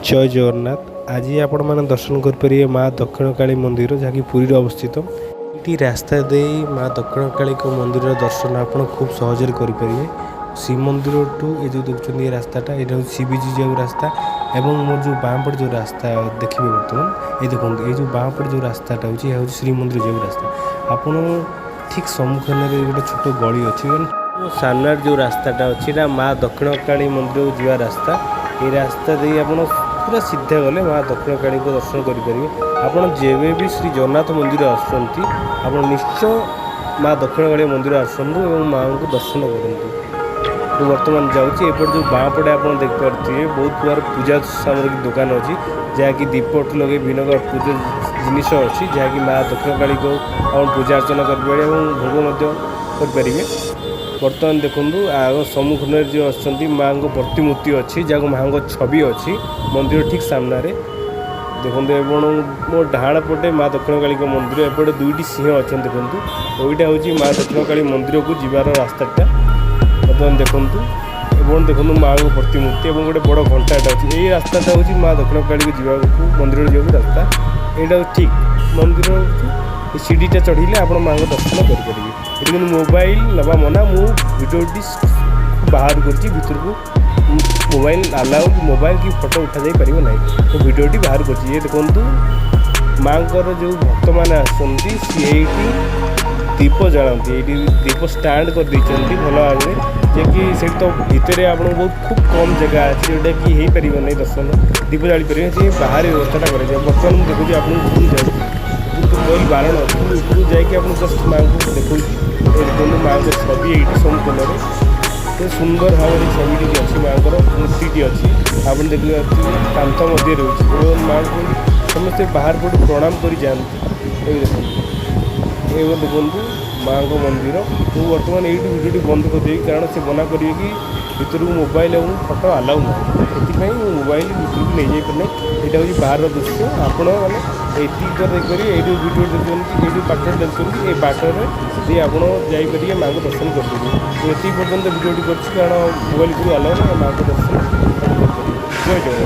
ଜୟ ଜଗନ୍ନାଥ। ଆଜି ଆପଣମାନେ ଦର୍ଶନ କରିପାରିବେ ମା ଦକ୍ଷିଣକାଳୀ ମନ୍ଦିର, ଯାହାକି ପୁରୀରେ ଅବସ୍ଥିତ। ଏଇଠି ରାସ୍ତା ଦେଇ ମା ଦକ୍ଷିଣକାଳୀଙ୍କ ମନ୍ଦିରର ଦର୍ଶନ ଆପଣ ଖୁବ୍ ସହଜରେ କରିପାରିବେ। ଶ୍ରୀମନ୍ଦିରଠୁ ଏ ଯେଉଁ ଦେଖୁଛନ୍ତି ଏ ରାସ୍ତାଟା, ଏଇଟା ହେଉଛି ସି ବିଚ୍ ଯିବାକୁ ରାସ୍ତା। ଏବଂ ମୋର ଯେଉଁ ବାଁ ପଟେ ଯେଉଁ ରାସ୍ତା ଦେଖିବେ ବର୍ତ୍ତମାନ, ଏ ଦେଖନ୍ତୁ, ଏଇ ଯେଉଁ ବାଁ ପଟେ ଯେଉଁ ରାସ୍ତାଟା ହେଉଛି, ଏହା ହେଉଛି ଶ୍ରୀମନ୍ଦିର ଯିବାକୁ ରାସ୍ତା। ଆପଣ ଠିକ୍ ସମ୍ମୁଖୀନରେ ଗୋଟେ ଛୋଟ ଗଳି ଅଛି। ମୋ ସାମ୍ନାରେ ଯେଉଁ ରାସ୍ତାଟା ଅଛି, ଏଇଟା ମା ଦକ୍ଷିଣକାଳୀ ମନ୍ଦିରକୁ ଯିବା ରାସ୍ତା। ଏଇ ରାସ୍ତା ଦେଇ ଆପଣ ପୁରା ସିଧା ଗଲେ ମା ଦକ୍ଷିଣକାଳୀଙ୍କ ଦର୍ଶନ କରିପାରିବେ। ଆପଣ ଯେବେ ବି ଶ୍ରୀ ଜଗନ୍ନାଥ ମନ୍ଦିର ଆସୁଛନ୍ତି, ଆପଣ ନିଶ୍ଚୟ ମା ଦକ୍ଷିଣକାଳୀ ମନ୍ଦିର ଆସନ୍ତୁ ଏବଂ ମାଆଙ୍କୁ ଦର୍ଶନ କରନ୍ତୁ। ମୁଁ ବର୍ତ୍ତମାନ ଯାଉଛି ଏପଟେ। ଯେଉଁ ବାଁ ପଟେ ଆପଣ ଦେଖିପାରୁଥିବେ, ବହୁତ ପ୍ରକାର ପୂଜା ସାମଗ୍ରୀ ଦୋକାନ ଅଛି, ଯାହାକି ଦୀପଠୁ ଲଗେଇ ବିଭିନ୍ନ ପ୍ରକାର ପୂଜା ଜିନିଷ ଅଛି, ଯାହାକି ମା ଦକ୍ଷିଣକାଳୀକୁ ଆପଣ ପୂଜା ଅର୍ଚ୍ଚନା କରିପାରିବେ ଏବଂ ଭୋଗ ମଧ୍ୟ କରିପାରିବେ। ବର୍ତ୍ତମାନ ଦେଖନ୍ତୁ, ଆଗ ସମ୍ମୁଖରେ ଯେଉଁ ଆସୁଛନ୍ତି, ମାଆଙ୍କ ପ୍ରତିମୂର୍ତ୍ତି ଅଛି, ଯାହାକୁ ମାଆଙ୍କ ଛବି ଅଛି ମନ୍ଦିର ଠିକ୍ ସାମ୍ନାରେ ଦେଖନ୍ତୁ। ଏବଂ ମୋ ଡାହାଣ ପଟେ ମା ଦକ୍ଷିଣକାଳୀଙ୍କ ମନ୍ଦିର। ଏପଟେ ଦୁଇଟି ସିଂହ ଅଛନ୍ତି ଦେଖନ୍ତୁ। ଏଇଟା ହେଉଛି ମା ଦକ୍ଷିଣକାଳୀ ମନ୍ଦିରକୁ ଯିବାର ରାସ୍ତାଟା। ବର୍ତ୍ତମାନ ଦେଖନ୍ତୁ ଏବଂ ଦେଖନ୍ତୁ ମାଆଙ୍କ ପ୍ରତିମୂର୍ତ୍ତି ଏବଂ ଗୋଟେ ବଡ଼ ଘଣ୍ଟାଟା ଅଛି। ଏଇ ରାସ୍ତାଟା ହେଉଛି ମା ଦକ୍ଷିଣକାଳୀକୁ ଯିବାକୁ, ମନ୍ଦିରକୁ ଯିବାକୁ ରାସ୍ତା। ଏଇଟା ଠିକ୍ ମନ୍ଦିର ଏ ସିଡ଼ିଟା ଚଢ଼ିଲେ ଆପଣ ମାଆଙ୍କ ଦର୍ଶନ କରିପାରିବେ। ଏଠି କିନ୍ତୁ ମୋବାଇଲ ନେବା ମନା। ମୁଁ ଭିଡ଼ିଓଟି ବାହାରୁ କରିଛି, ଭିତରକୁ ମୋବାଇଲ ଆଲାଉ, ମୋବାଇଲ କି ଫଟୋ ଉଠାଯାଇ ପାରିବ ନାହିଁ। ମୁଁ ଭିଡ଼ିଓଟି ବାହାରୁ କରିଛି। ଇଏ ଦେଖନ୍ତୁ, ମାଆଙ୍କର ଯେଉଁ ଭକ୍ତମାନେ ଆସନ୍ତି, ସିଏ ଏଇଠି ଦୀପ ଜାଳନ୍ତି। ଏଇଠି ଦୀପ ଷ୍ଟାଣ୍ଡ କରିଦେଇଛନ୍ତି ଭଲ ଭାବରେ, ଯେ କି ସେଇଠି ତ ଭିତରେ ଆପଣଙ୍କୁ ବହୁତ ଖୁବ୍ କମ୍ ଜାଗା ଅଛି, ଯେଉଁଟାକି ହେଇପାରିବ ନାହିଁ ଦର୍ଶନ, ଦୀପ ଜାଳିପାରିବେ। ସେଥିପାଇଁ ବାହାରେ ବ୍ୟବସ୍ଥାଟା କରାଯିବ। ବର୍ତ୍ତମାନ ମୁଁ ଦେଖୁଛି ଆପଣଙ୍କୁ, ଉପରକୁ ଯାଉଛି। ଉପରକୁ ମୋବାଇଲ ବାରଣ ଅଛି, କିନ୍ତୁ ଉପରକୁ ଯାଇକି ଆପଣଙ୍କୁ ଜଷ୍ଟ ମାଆଙ୍କୁ ଦେଖାଉଛି। ଏ ଦେଖନ୍ତୁ, ମାଆଙ୍କ ଛବି ଏଇଠି ସମ୍ମୁଖରେ କେତେ ସୁନ୍ଦର ଭାବରେ ଛବିଟି ଅଛି, ମାଆଙ୍କର ମୂର୍ତ୍ତିଟି ଅଛି। ଆପଣ ଦେଖିପାରୁଥିବେ, କାନ୍ଥ ମଧ୍ୟ ରହୁଛି ଏବଂ ମାଆଙ୍କୁ ସମସ୍ତେ ବାହାର ପଟୁ ପ୍ରଣାମ କରି ଯାଆନ୍ତି। ଏଇ ଦେଖନ୍ତୁ, ଏବେ ଦେଖନ୍ତୁ ମାଆଙ୍କ ମନ୍ଦିର। ମୁଁ ବର୍ତ୍ତମାନ ଏଇଠି ଭିଡ଼ିଓଟି ବନ୍ଦ କରିଦେବି, କାରଣ ସେ ମନା କରିବେ କି ଭିତରକୁ ମୋବାଇଲ ଏବଂ ଫଟୋ ଆଲାଉ ନାହିଁ। ସେଥିପାଇଁ ମୁଁ ମୋବାଇଲ ଭିତରକୁ ନେଇଯାଇପାରୁନାହିଁ। ଏଇଟା ହେଉଛି ବାହାରର ଦୃଶ୍ୟ। ଆପଣ ମାନେ ଏତିକି ଦ୍ୱାରା ଦେଖିପାରିବେ। ଏଇଠି ଭିଡ଼ିଓ ଦେଖୁଛନ୍ତି, ଏଇଠି ବାଟରେ ଦେଖୁଛନ୍ତି, ଏ ବାଟରେ ଦେଇ ଆପଣ ଯାଇପାରିବେ, ମାଆଙ୍କୁ ଦର୍ଶନ କରିପାରିବେ। ମୁଁ ଏତିକି ପର୍ଯ୍ୟନ୍ତ ଭିଡ଼ିଓଟି କରିଛି, କାରଣ ମୋବାଇଲ ଭିତରକୁ ଆଲାଉ ନାହିଁ। ମାଆଙ୍କ ଦର୍ଶନ ଆପଣ କରିପାରିବେ। ଜୟ ଜଗନ୍ନାଥ।